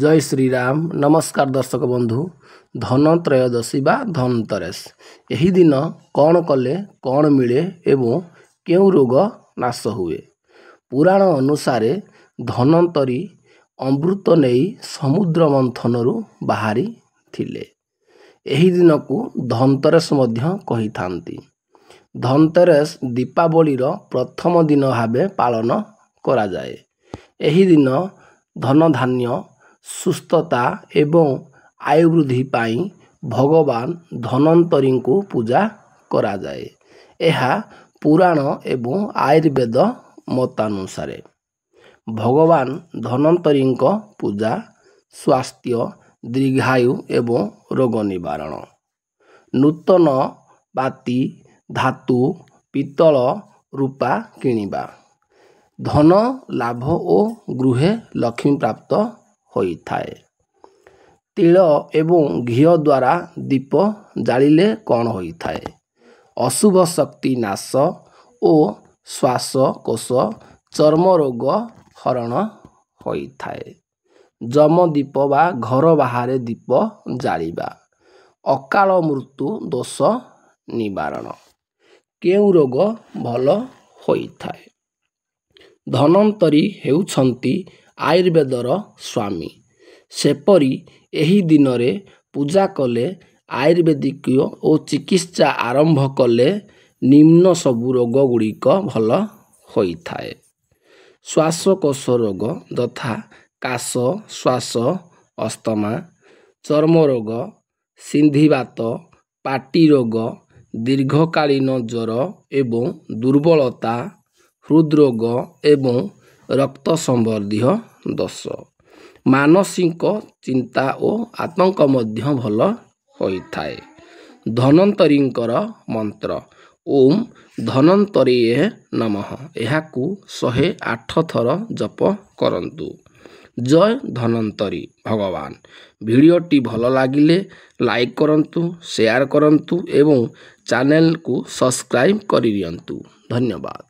ଜୟ ଶ୍ରୀରାମ। ନମସ୍କାର ଦର୍ଶକ ବନ୍ଧୁ। ଧନତ୍ରୟୋଦଶୀ ବା ଧନତେରସ, ଏହି ଦିନ କ'ଣ କଲେ କ'ଣ ମିଳେ ଏବଂ କେଉଁ ରୋଗ ନାଶ ହୁଏ? ପୁରାଣ ଅନୁସାରେ ଧନ୍ୱନ୍ତରୀ ଅମୃତ ନେଇ ସମୁଦ୍ର ମନ୍ଥନରୁ ବାହାରିଥିଲେ। ଏହି ଦିନକୁ ଧନତେରସ ମଧ୍ୟ କହିଥାନ୍ତି। ଧନତେରସ ଦୀପାବଳିର ପ୍ରଥମ ଦିନ ଭାବେ ପାଳନ କରାଯାଏ। ଏହି ଦିନ ଧନଧାନ୍ୟ, ସୁସ୍ଥତା ଏବଂ ଆୟୁ ବୃଦ୍ଧି ପାଇଁ ଭଗବାନ ଧନ୍ୱନ୍ତରୀଙ୍କୁ ପୂଜା କରାଯାଏ। ଏହା ପୁରାଣ ଏବଂ ଆୟୁର୍ବେଦ ମତାନୁସାରେ ଭଗବାନ ଧନ୍ୱନ୍ତରୀଙ୍କ ପୂଜା ସ୍ୱାସ୍ଥ୍ୟ, ଦୀର୍ଘାୟୁ ଏବଂ ରୋଗ ନିବାରଣ। ନୂତନ ବାତି, ଧାତୁ, ପିତ୍ତଳ, ରୂପା କିଣିବା, ଧନ ଲାଭ ଓ ଗୃହେ ଲକ୍ଷ୍ମୀ ପ୍ରାପ୍ତ ହୋଇଥାଏ। ତିଳ ଏବଂ ଘିଅ ଦ୍ୱାରା ଦୀପ ଜାଳିଲେ କ'ଣ ହୋଇଥାଏ? ଅଶୁଭ ଶକ୍ତି ନାଶ ଓ ଶ୍ୱାସକୋଷ, ଚର୍ମ ରୋଗ ହରଣ ହୋଇଥାଏ। ଯମ ଦୀପ ବା ଘର ବାହାରେ ଦୀପ ଜାଳିବା, ଅକାଳ ମୃତ୍ୟୁ ଦୋଷ ନିବାରଣ। କେଉଁ ରୋଗ ଭଲ ହୋଇଥାଏ? ଧନ୍ୱନ୍ତରୀ ହେଉଛନ୍ତି ଆୟୁର୍ବେଦର ସ୍ୱାମୀ। ସେପରି ଏହି ଦିନରେ ପୂଜା କଲେ, ଆୟୁର୍ବେଦିକ ଓ ଚିକିତ୍ସା ଆରମ୍ଭ କଲେ ନିମ୍ନ ସବୁ ରୋଗ ଗୁଡ଼ିକ ଭଲ ହୋଇଥାଏ। ଶ୍ୱାସକୋଷ ରୋଗ ଯଥା କାଶ, ଶ୍ୱାସ, ଅସ୍ତମା, ଚର୍ମ ରୋଗ, ସିନ୍ଧିବାତ, ପାଟି ରୋଗ, ଦୀର୍ଘକାଳୀନ ଜ୍ୱର ଏବଂ ଦୁର୍ବଳତା, ହୃଦରୋଗ ଏବଂ ରକ୍ତ ସମ୍ବନ୍ଧୀୟ ଦୋଷ, ମାନସିକ ଚିନ୍ତା ଓ ଆତଙ୍କ ମଧ୍ୟ ଭଲ ହୋଇଥାଏ। ଧନ୍ୱନ୍ତରୀଙ୍କର ମନ୍ତ୍ର ଓମ୍ ଧନ୍ୱନ୍ତରେୟ ନମଃ, ଏହାକୁ 108 ଥର ଜପ କରନ୍ତୁ। ଜୟ ଧନ୍ୱନ୍ତରୀ ଭଗବାନ। ଭିଡ଼ିଓଟି ଭଲ ଲାଗିଲେ ଲାଇକ୍ କରନ୍ତୁ, ସେୟାର କରନ୍ତୁ ଏବଂ ଚ୍ୟାନେଲକୁ ସବସ୍କ୍ରାଇବ୍ କରିଦିଅନ୍ତୁ। ଧନ୍ୟବାଦ।